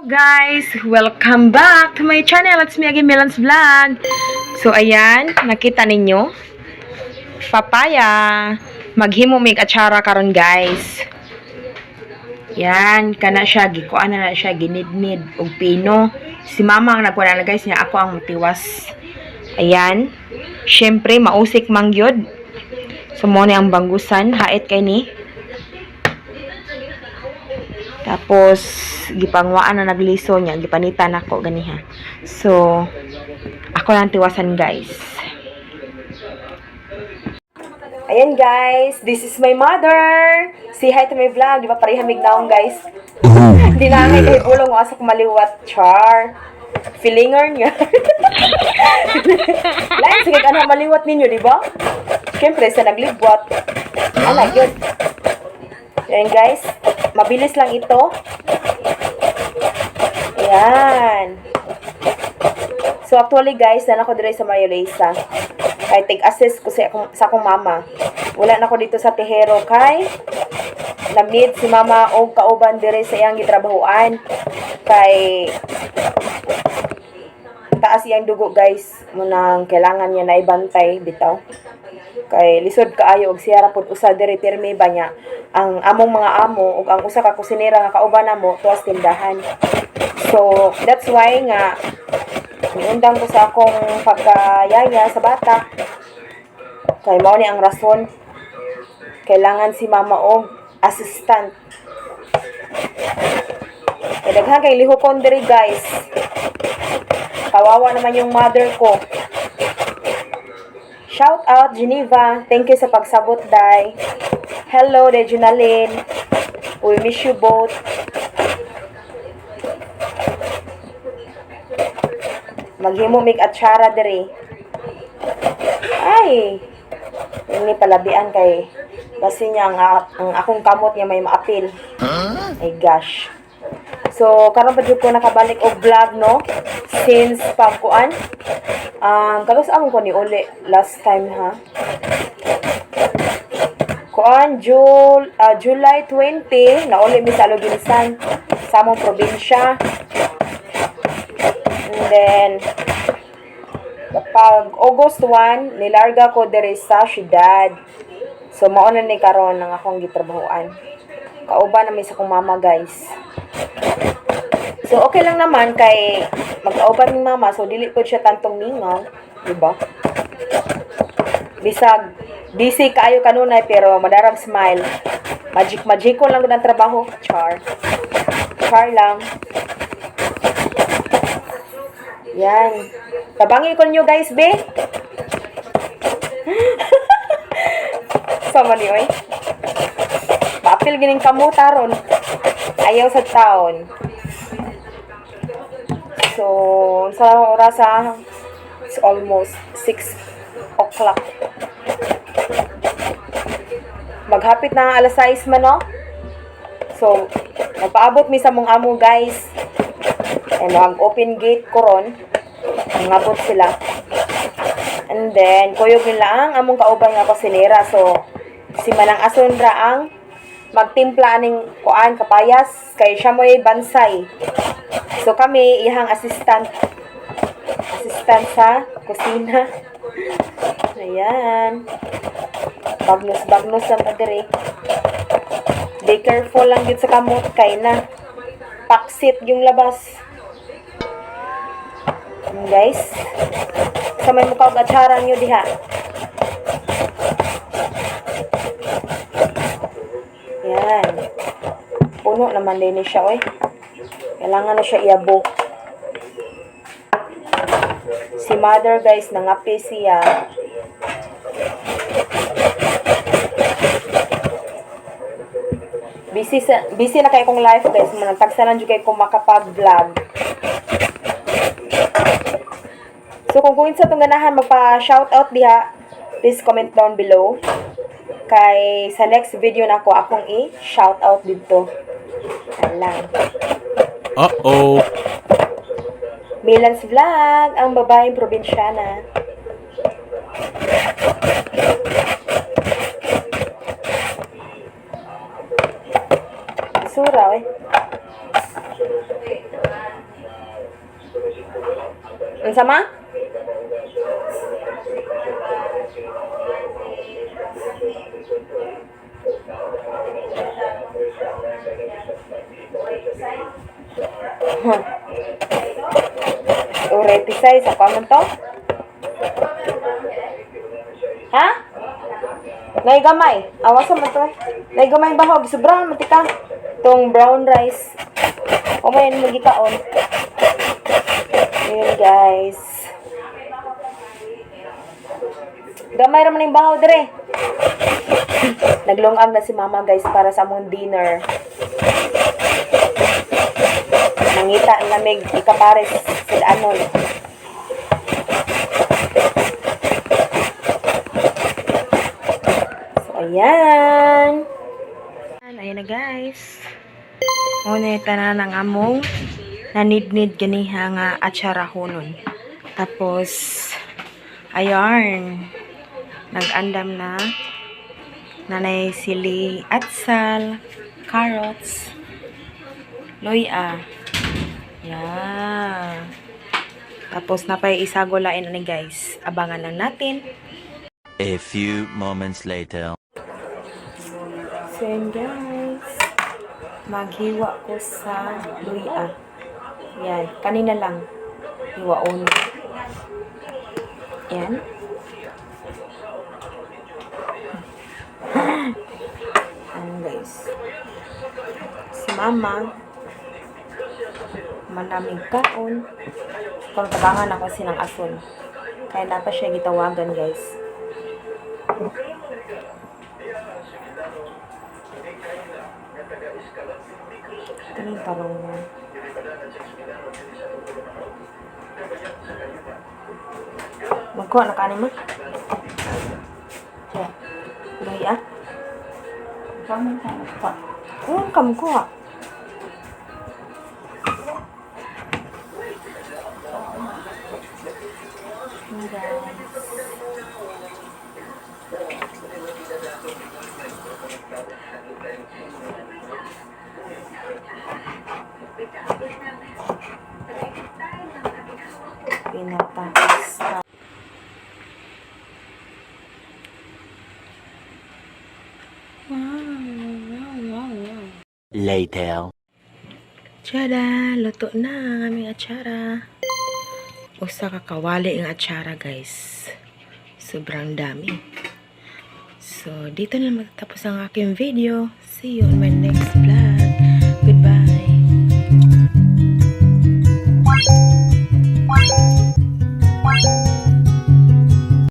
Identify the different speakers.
Speaker 1: Guys! Welcome back to my channel. It's me again, Melan's Vlog. So, ayan, nakita ninyo. Papaya. Maghimo mig atsara karon, guys. Yan, kana siya, gikuan na na siya, ginidnid og pino. Si mama ang nagkuha na, guys, niya ako ang matiwas. Ayan. Syempre, mausik mangyod. So, mo ni ang banggusan. Hait kay ni. Tapos, gipangwaan na nagliso niya. Gipanitan ako, ganiha. So, ako lang tiwasan, guys. Ayan, guys. This is my mother. Say hi to my vlog. Di ba pareha mignaong, guys? Di na kay kay bulong asa ko maliwat. Char. Feelinger niya. Lain sige ano maliwat ninyo, di ba? Siyempre, sa naglibwat. Ala, yun. Ayan, guys. Mabilis lang ito. Ayan. So, actually, guys, na ako dire sa Maria Luisa. Kay take assist ko sa akong mama. Wala na ko dito sa Tejero kay namid si mama og kauban dire sa iyang gitrabahoan. Kay taas iyang dugo, guys, munang kailangan niya na ibantay bitaw. Kay lisod kaayo og siya ra pud usa diri pirmi ba niya ang among mga amo ug ang usa ka kusinera nga kauban namo tuas tindahan. So that's why nga niundang ko sa akong pagkayaya sa bata. Kay mao ni ang rason kailangan si mama og assistant. Kay daghan kay lihokon diri, guys. Kawawa naman yung mother ko. Shout out Geneva. Thank you sa pagsabot, day. Hello, Reginalyn. We miss you both. Maghimo mig atsara diri. Ay. Ini palabian kay kasi niya ang akong kamot niya may maapil. Ay gosh. So karon pa jud ko nakabalik og vlog, no, since pagkuan. Kalos amon ko ni uli last time, ha. Kuan July 20 nauli mi sa Aloginsan sa among probinsya. And then pag August 1 nilarga ko diri sa syudad. So mao na ni karon ang akong gitrabahoan. Kauban na mi sa akong mama, guys. So okay lang naman kay magkauban ni mama, so dili po siya tantong mingaw, di ba? Bisag busy kaayo kanunay pero madarag smile. Magic magic ko lang gud ang trabaho, char. Char lang. Yan. Tabangi ko ninyo, guys, be. Sama ni oy. Paapil gining kamuta ron. Ayaw sa taon. So, sa oras, ah, it's almost 6 o'clock. Maghapit na ang alas 6 man, no? So, nagpaabot mi sa mong amo, guys. And ang open gate ko ron. Nangabot sila. And then, kuyog nila ang among kauban nga kusinera. So, si Manang Asundra ang magtimpla aning kuan kapayas kay siya mo'y bansay. So kami iyang assistant assistant sa kusina. Ayan. Bagnos bagnos lang ta diri. Be careful lang gid sa kamot kay na paksit yung labas. Ayan, guys. Sa may mukha og atsara nyo diha. Yan. Puno naman din ni siya, oy. Kailangan na siya iabo. Si mother, guys, nangapi siya. Busy na kayo kong life, guys. Manantagsa lang jud kayo kung makapag-vlog. So kung sa itong ganahan magpa-shoutout diha, please comment down below. Kay sa next video na ako akong i-shoutout dito. Alang.
Speaker 2: Uh-oh.
Speaker 1: Milan's Vlog, ang babaeng probinsyana. Sura, eh. Unsa ma? Huh. Already size ako man to? Ha? Nay gamay. Awa sa man to eh. Nay gamay bahog sobrang matika. Tong brown rice. O may magikaon. Ayun, guys. Gamay ra man yung bahaw dire. Naglungag na si Mama, guys, para sa among dinner. Nangita ang lamig ikapares sa anon. So, ayan. Ayan na, guys. Una tanan ang among nanidnid ganiha nga atsarahonon. Tapos, ayan, nag-andam na nanay sili atsal, carrots, loya. Yeah. Tapos napay isago lain ani, guys. Abangan lang natin.
Speaker 3: A few moments later.
Speaker 1: So yun, guys. Maghiwa ko sa luya. Yan. Kanina lang. Hiwaon. Yan. Ayan, guys. Si Mama. Manamig kaon. Kung tabangan ako sinang ason. Kaya na pa siya gitawagan, guys. Ito na yung talong mo. Magkuha na kanin mo. Siya. Luya. Oo, kamukuha. Ayan, guys. Pinatakas na. Wow.
Speaker 3: Later.
Speaker 1: Tada! Luto na ang aming atsara. Usa ka kawali ang atsara, guys. Sobrang dami. So, dito na matatapos ang aking video. See you on my next